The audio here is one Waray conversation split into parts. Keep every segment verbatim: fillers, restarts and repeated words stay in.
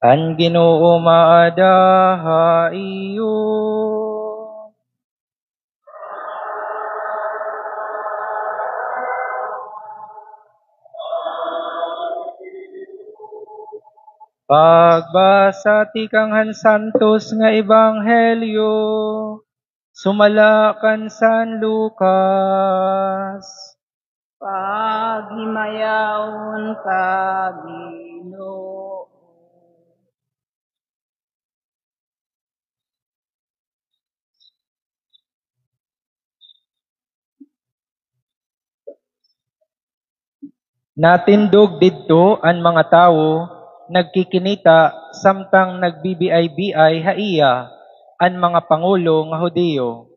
An Ginoo maada ha iyo. Pagbasa tikang han Santos nga Ebanghelyo sumala kan San Lucas. Paghimayawon ka, Ginoo. Natindog didto an mga tawo, nagkikinita, samtang nagbibiay-biay ha iya an mga pangulo nga Judio.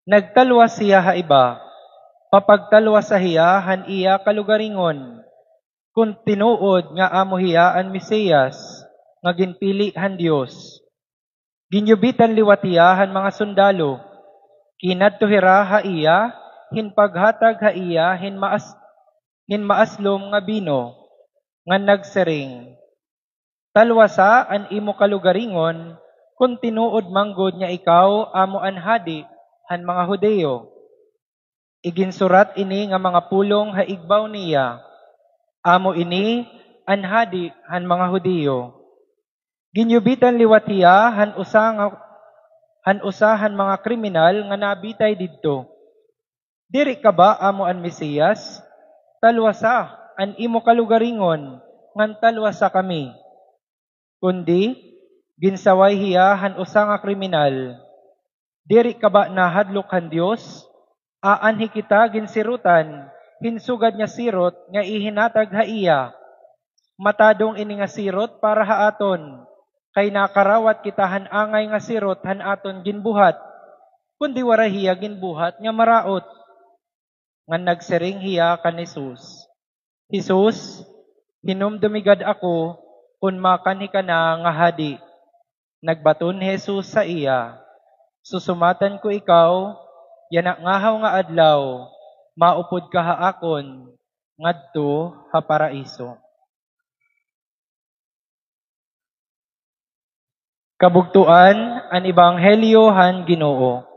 Nagtalwas hiya ha iba, papagtalwasa hiya han iya kalugaringon, kon tinuod nga amo hiya an Mesiyas nga ginpili han Dios. Ginyubitan liwat hiya han mga sundalo. Kinadto hira ha iya hin paghatag ha iya hin maas-, hin maaslom nga bino, ngan nagsiring, "Talwasa an imo kalugaringon, kon tinuod man gud nga ikaw amo an hadi han mga Judio." Iginsurat ini nga mga pulong ha igbaw niya, "Amo ini an hadi han mga Judio." Ginyubitan liwat hiya han usa nga, han usa han mga kriminal nga nabitay didto, "Diri ka ba amo an Mesiyas? Talwasa an imo kalugaringon, ngan talwasa kami." Kundi ginsaway hiya han usa nga kriminal, "Diri ka ba nahadlok han Dios? Aanhi kita ginsirotan hin sugad nga sirot nga ihinatag ha iya. Matadong ini nga sirot para ha aton, kay nakarawat kita han angay nga sirot han aton ginbuhat, kundi waray hiya ginbuhat nga maraot." Ngan nagsiring hiya kan Jesus, "Jesus, hinumdumi gad ako kon makanhi ka na nga hadi." Nagbaton hi Jesus sa iya, "Susumatan ko ikaw, yana ngahaw nga adlaw, maupod ka ha akon ngadto ha Paraiso." Kabugtoan, an Ebanghelyo han Ginoo.